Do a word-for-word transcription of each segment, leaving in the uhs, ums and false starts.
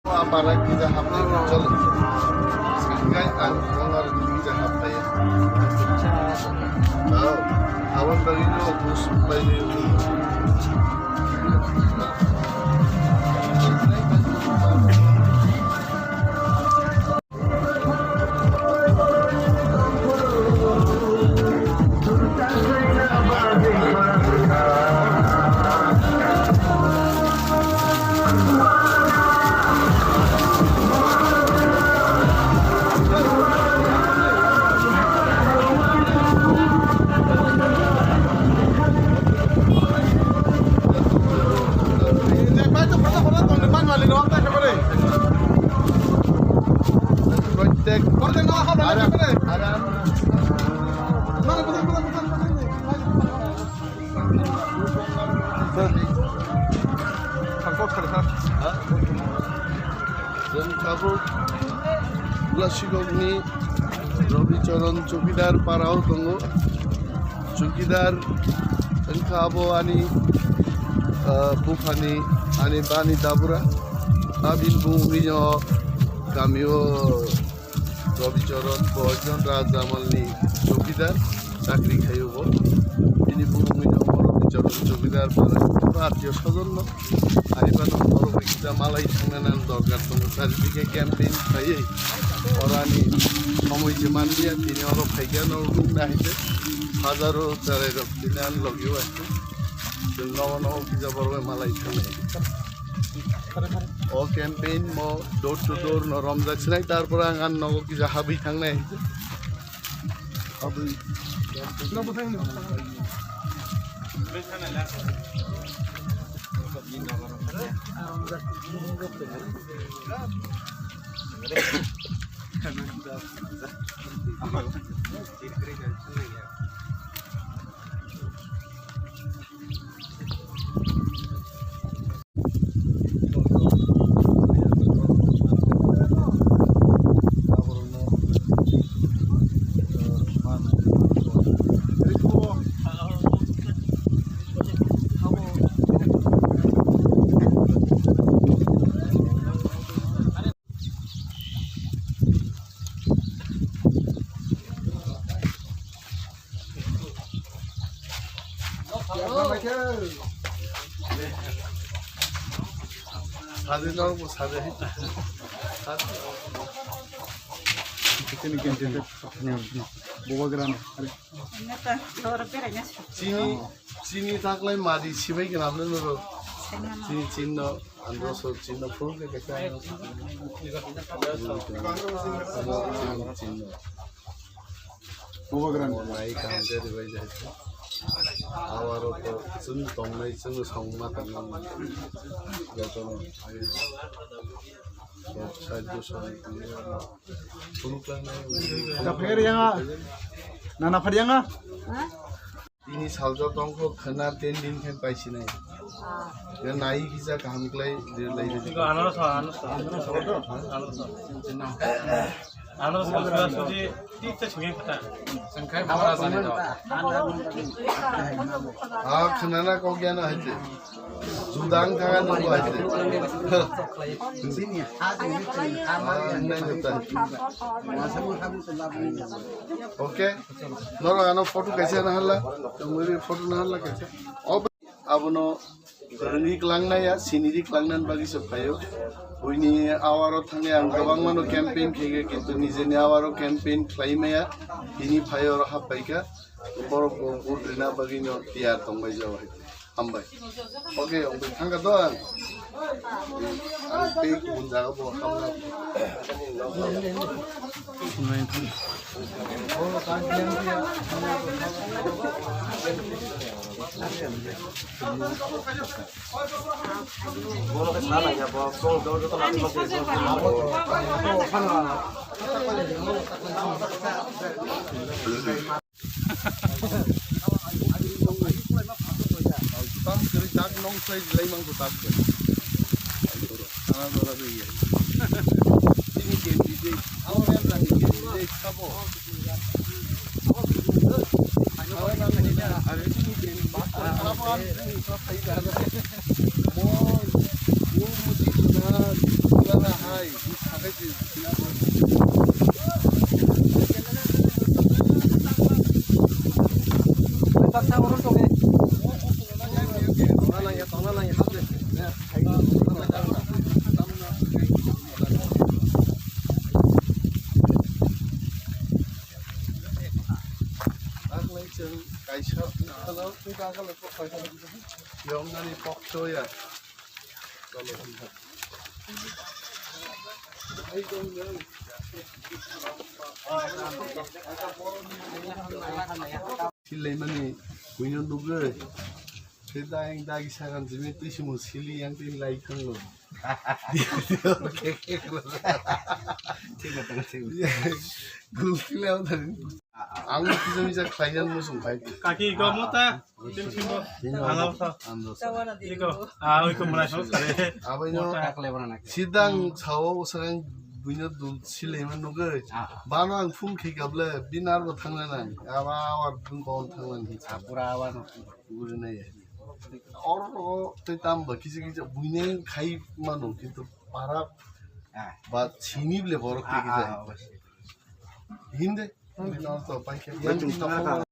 Apara kija hapai cholo. Sangkai ang kolar kija hapai. Tao, awan bagino bus pai ni. Chwng tabuk Gulasigokni Robi Choron Chowkidar parao tongo. Chowkidar wngkha abo ani, ah, buphani, ani bani dabura. Abini bumungwi no kamio Robi Choron bo ekjon Rajamalni chowkidar, chakri khaio bo. Bini bumungwi no Robi Choron Chowkidar para atio sojon no. Ari bano borok bai kisa malai thangnani ang dorkar tongo. Chari dike campaign khaiwi orani somoi se manliya, tini oro phaikya no rukna hai se. Hajaro cherai rok tini ani logi o hai se. Chwng nogo nogo kisa borok bai malai thangnai. O campaign mo door to door no romjak sinai, tarpore ang ani nogo kisa habwi thangnai hai se. Habwi campaign. Sadi norok bo sadi. Sadi. Sini candidate bubagrano. Chini, chini taklai madi sibai gwnam le noro. Chini, chini no andro so chini no phone ke kesa. Chini no. Bubagrano. Nai kam de ribai jai. Awaro to chwng tongnai, chwng songma tongnai. Jotono. Side do song. Phunuklangnai. Da phai riyanga. Nana phai riyanga. Tini saljo tongkho khwna ten din khe paisinai. Nai kisa kaham klai rirlai. Anaros, anaros. Anaros. Anaros. Anaros. Tita singin kata. Sengkai mara jani do. Ah, khwnana kok ya na haite. Judang kha nang ko haite. Ah, nai kata. Okay. Norok ano photo kaisa na hala. Tongwi photo na hala kaisa. Abono rwngwi kwlangnai ya, siniri kwlangnani bagwi se phaio. Buini awaro thangwi ang kwbangmano campaign khaikha, kintu nijeni awaro campaign khlai maya, bini phaio oro happaikha. Borok bo vote rina bagwino tiyar tongbai jao hai. Hambai. Okay, okay, thangkha to ang. Ang tei kubun jaga bo hamna. Bang kiri tak nong sai lai mang ko tak ko. Ana dora de ye. Ini candidate. Awo yang tadi candidate sabo. Awo yang tadi ada ini candidate. Awo yang tadi saya dah. Mo, mo mesti sudah, sudah. Yongani pokcho ya. Silaimani buino nugwi. Sedang dagi sagan jimi twi simo sili yang tin lai thango. Thik tongo, thik. Gulti le ang thani. Ang kisa misa khlaiya muchung khai. Kaki go mota. Tim simo. Ang sa. Ando sa. Iko. Ah, iko mula sare. Abai no. Mota kle bana na. Sidang sao usang buino dul silaima nugwi. Ah. Bano ang phone khai kable binar bo thangna nang. Aba awar phone call thangna nang. Ah, pura awar no. Uri nai. Oro tei tam ba kisa kisa buino khai mano kintu para. Ah. Ba sini ble borok tei kisa. Ah, ah, oh. Hindi. Hindi na to pai khe. Yang di na.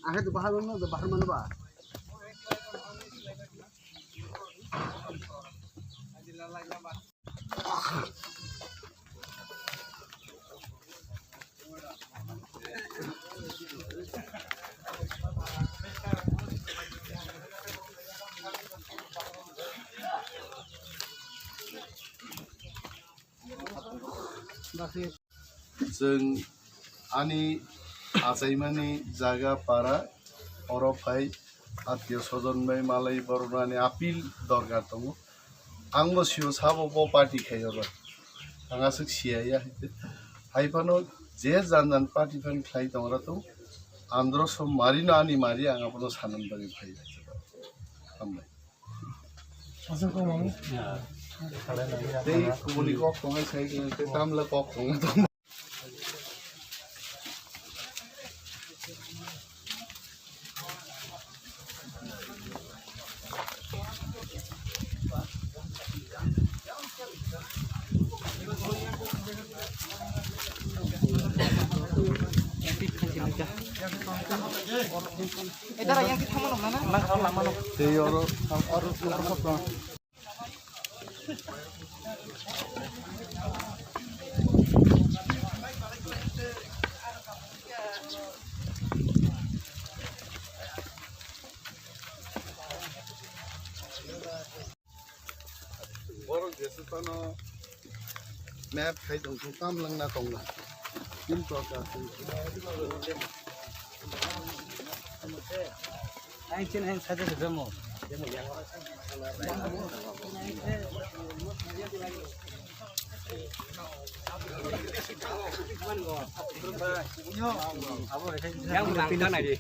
Ahe tu bahar mano, bahar mano ba? Chwng ani achaimani jaga para oro phai atio sojon bai malai borokno ani appeal dorkar tongo. Ang bo sio sabo bo party khai oro. Ang aswk siya ya. Hai phano je jan jan party phan khlai tongra tong. Andro som mari no ani mari ang abono sanan bagwi phai. Hambai. Tei kubuni kok tongnai sai khe tei tamle kok tongna tong. Tei oro, oro, oro. Borok jesa phano map khai tong thung, tam langna tongna. Tin prokar tong. Ang chin ang saja se bemo. Yang menang kan aja.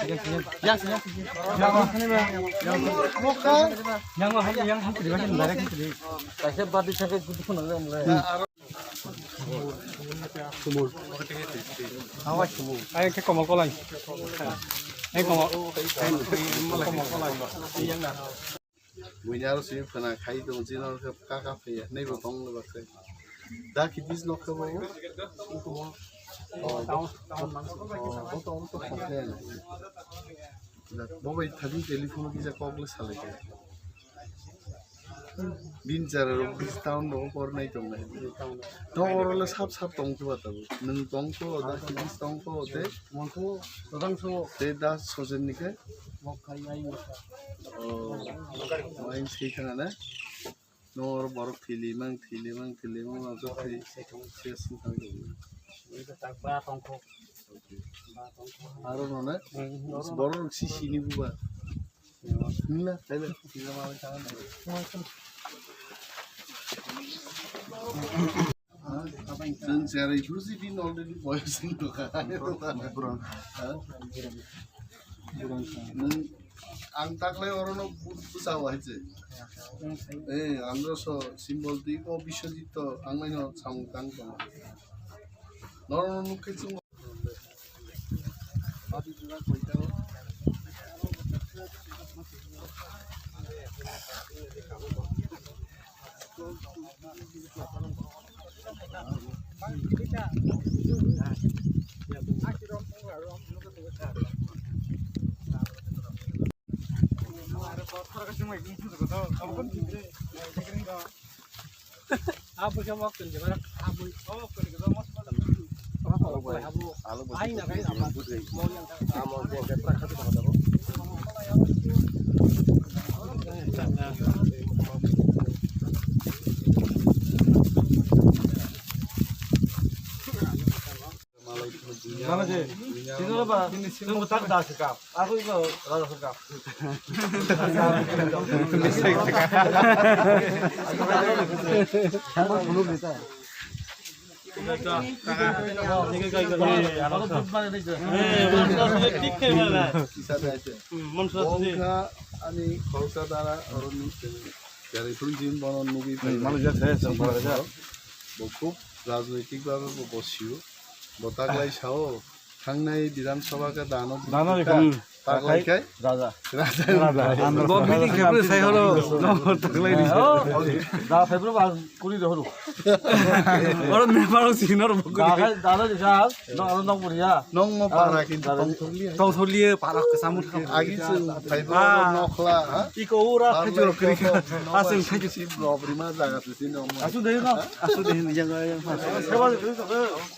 Yang, yang, yang. Yang, yang, yang. Yang, yang, yang. Kaisa badi sakhe gudu khuna le. Awa sumo. Ai ke komal kolai. Ai komal. Komal kolai. Buini aro simi phwna khai tong chini oro khe kaka phaiya naibo tong le bakhe. Da kidis nok khe bo. Oh, bo tong to khe. Bo bai thadi telephone kisa kok le salai khe. Bin chara rok bis town rok por nai tong nai. To oro le sap sap tong to ba tabo. Nwng tong to da kidis tong to te. Mangko orang so. Te da sojen ni khe. Mok khai ai mok. Oh. Main sei khana na. Nor borok thili mang, thili mang, thili mang, mang so thili. Ses thang. Ini tak ba tongkho. Aro no na. Borok si sini buba. Nila, tele. Sila ma chana. Chwng cherai phuru si bini already boyos wng tongkha. Ha? Nwng ang taklai orono bu-, bwsa o hai se. Eh, andro so symbol twi o Biswajit to ang naino samung tang tongo. Norokno nukhe chwng Mana je? Sino ba? Sino tak da se kap. Aku itu rada se kap. Ani khoroksa dara oroni. Jani phuru jin bono nugwi phai. Manu jak saya, sang bara jak. Bo khub rajnoitik bhabe bo bosio. Bo taklai sao, thangnai Bidhan Sabha khe dano. Dano rikha. Taklai khai. Raja. Raja. Raja. Bo meeting khe phuru sai horo. Taklai ni. Da phai phuru ba kuri de horo. Oro member o senior bo kuri. Da khai, dano rikha. No, ano nong boriya. Nong mo para kintu tong thorliya. Tong thorliya, para ke samu thang. Agi se phai bo nokhla, ha? Iko ura khajur kri. Asing khajur. Si blob rima jaga se si nong mo. Asu de no. Asu de ni jaga yang. Seba de ko.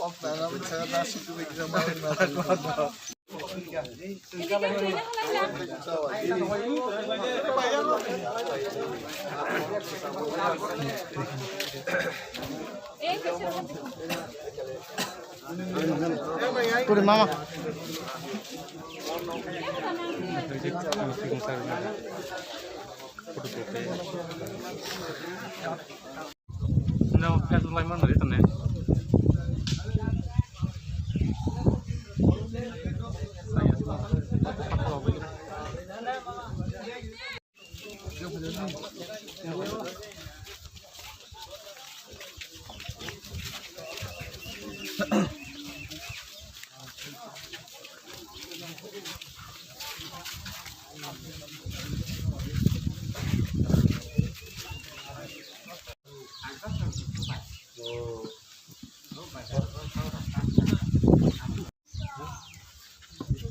Kok na na sa na si tu be kisa ma na. Kuri mama. No, Facebook live man dari tane.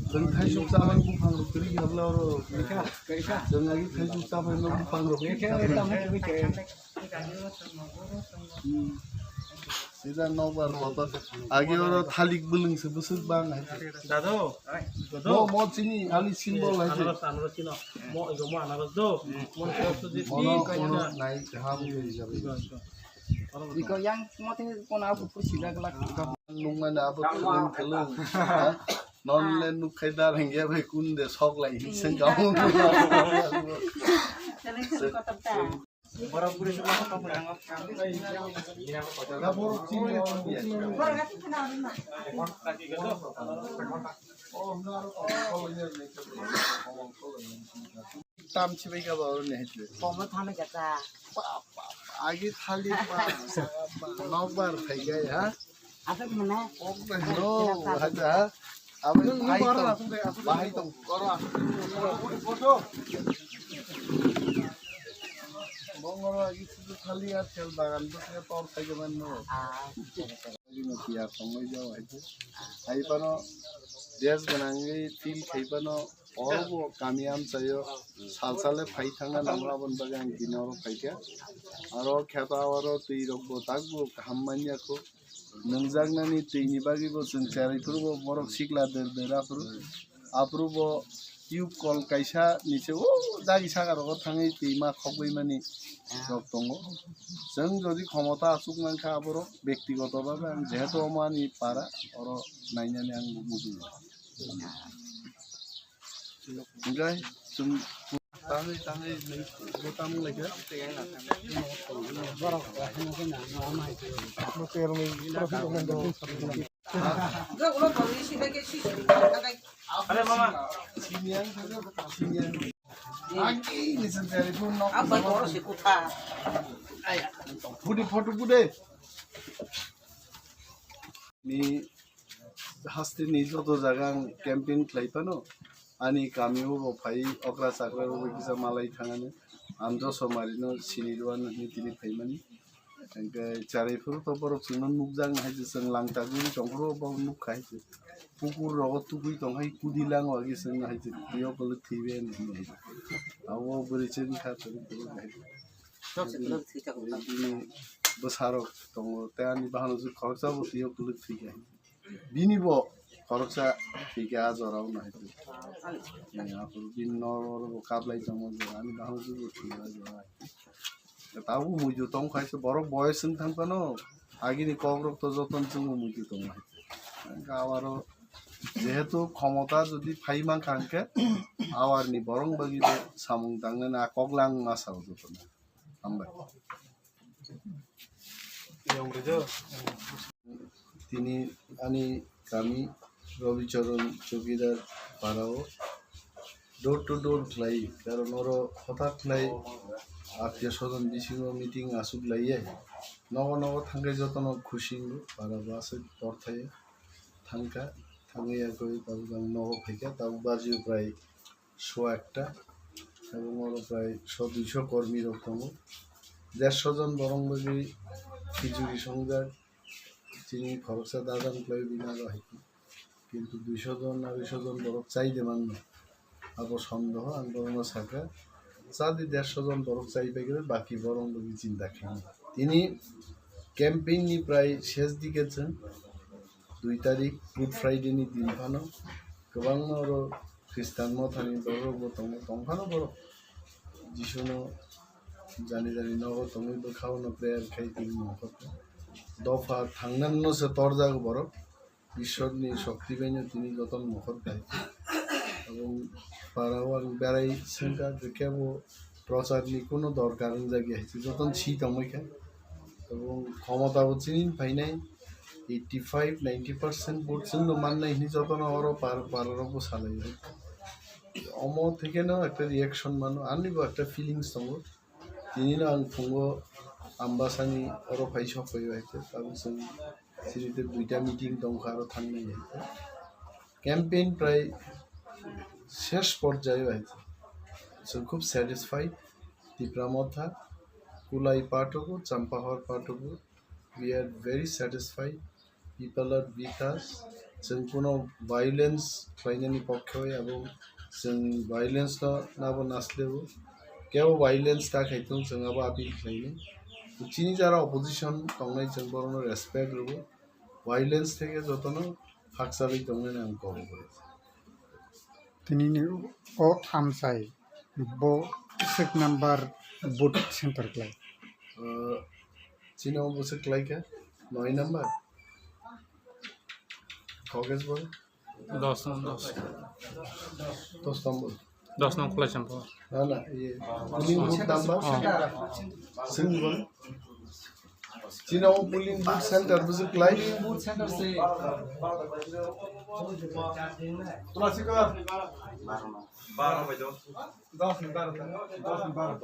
Chwng thaisuk chabai buphang rok kwrwi kha bwla oro. Chwng agi thaisuk chabai no buphang rok. Hmm. Sida nokbar kotor. Agi oro thalik bwlwng se bwswk bang hai. Dado. Mo, mo chini ani symbol hai se. Anaros, anaros chino. Mo, igo mo anaros do. Mo, mono, mono nai kaham ke hisabe. Iko yang mote kono aku pusi lag lag. Nungmani abo thwng thwlwng, ha? Non le nuk khai dar hingya bai kun de sok lai hin seng kamu. Tam chibai ka ba ne hete. Komo thame ka ta. Agi thali pa, pa, nokbar thai gai ha. Asuk mana? No, haja. Abang bahai tong, bahai tong. Koro asuk. Bongoro agi sudu thali ar tel bagan bwskango tor thai gai mano. Ah. Agi no tiya tongoi jao hai. Hai pano des gwnangwi feel khai pano. Oro bo kami amchaio sal sale phai thangna nango, aboni bagwi ang tini oro phaikha. Aro kheto aro twi rok bo tak bo kaham manya kho. Nungjaknani twi ni bagwi bo chwng cherwi phuru bo borok sikla der der aphuru. Aphuru bo tube kol kaisa ni se o dagi saka rogo thangwi twi ma khogwi mani rok tongo. Chwng jodi khomota achuk mankha aborok bektigoto bhabe ang jehetu omo ani para oro nainani ang bo muchungo. Hingke chwng tangwi tangwi nung bo tamo lai khe. Are mama. Siniang thangwi siniang. Agi ni sen telephone nok. Apa koro si kutha. Bude photo bude. Ni haste ni joto jaga ang campaign khlai phano, ani kami o bo phai okra chakra o bo kisa malai thangani, ang joso mari no sini rwani hwnwi tini phaimani. Hingke charai phuru to borok chwngno nukjak hai je chwng langtagwi tongphuru bo nukha hai je. Pukur rogo tubui tong hai kudi lango agi chwng hai je twi o kwlwk thwiwi ani hwnwi hai je. Abo bwrwi chwng kha chwng kwlwk hai je. Bini bwsarok tongo, tei ani bahango se khoroksa bo twi o kwlwk thwikha. Bini bo khoroksa thwikha, a jora o nahai twi. Aphuru bini noro bo kaplai tongo, jora ani bahango se bo thwikha, jora. Tabuk muitu tong khai se borok boyes wng thang phano, agini kok rok to joto no chwngno muitu tong hai. Hwnkhe aro jehetu khomota jodi phai mankha hwnkhe, awarni borok bagwi bo samung tangnani a kok lang ma sao jotono. Hambai. Tini ani kami Rabicharan Chowkidar parao door to door khlai, karon oro hothat khlai attiyo swajon bisingo meeting aswk laiya, nogo nogo thangkhe jotono khusi wngo, para bo aswk torthai thangkha, thangwi yakwi tabuk ang nogo phaikha, tabuk bajio prai so ekta, ebong oro prai so duiso kormi rok tongo. Derso jon borok bagwi khichuri songjak, chini khoroksa dadan khlai bini aro hai. Kintu duiso jon, aroiso jon borok chai de manno. Abo sondoho, ang borokno sakha, chadi derso jon borok chai paikhe, baki borok bagwi chinta khaimani. Tini campaign ni prai ses dike chwng dui tarik Good Friday ni din phano kwbangma oro Christian mothani borok bo tongo, tongphano borok Jisuno jani jani nogo tongwi bwkhao no prayer khai tini mokol dopha thangnano se torjago borok. Ishwarni shokti baino tini jotono mokol khai. Ebong parao ang berai sengkha, je kebo procharni kuno dorkar wngjak ya, jotono si tongmai kha. Ebong khomotabo chini phainai eighty five ninety percent vote chwngno mannai hwnwi jotono oro par-, pararokbo salai. Omo thekeno ekta reaction mano, anibo ekta feelings tongo. Tinino ang phungo Ambasani oro phai sok phaiyo hai khe, tabuk chwng chini tei duita meeting tongkha, aro thangnai hai khe. Campaign prai ses porjayo hai khe. Chwng khub satisfied. Tipra Motha, Kulai Patogu, Champahor Patogu, we are very satisfied. People are with us. Chwng kuno violence khlainani pokhe abo chwng violence no nabo nasleo. Kebo violence ta khai thung chwng abo appeal khlainai. Chini jara opposition tongnai chwng borokno respect rwo. Violence theke jotono khakchalwi tongnani ang kok rwo. Tinini o amchai bo swk number vote center klai. Uh, chini o bwswk klai kha noi number. Khokes bo? Dos number. Dos number. Dos nong Khulaichampur. Na, na, iye. Polling booth number? Oh. Single. Chini o polling booth center bujuk lai. Tulasi ko. Baro bai dos. Dos ni baro. Dos ni baro.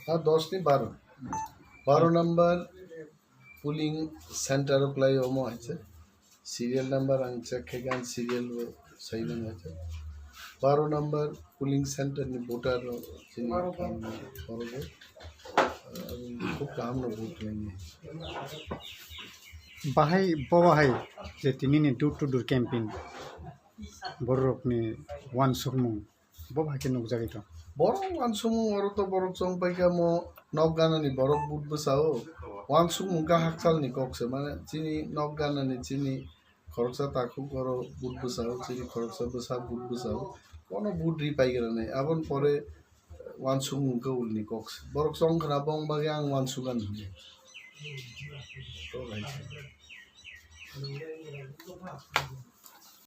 Ha, dos ni baro. Baro number polling center o kwlai omo hai se. Serial number ang check khai gan serial bo sai nang hai se. Baro number polling center ni voter rok chini kam oro bo, ah, khub kaham no vote lai ni. Bahai bo bahai je tini ni door to door campaign borok ni uansukmung. Bo bahai khe nukjagwi tong. Borok uansukmung oro to borok chong paikha mo nok ganani borok but bwsao. Uansukmung kha hakchalni kok se, mane chini nok ganani chini khoroksa takhuk oro but bwsao, chini khoroksa bwsa but bwsao. Kono but ri paigra nai. Aboni pore uansukmung khe ulni kok se. Borok chong khna bong bagwi ang uansukani hwnwi. To hai se.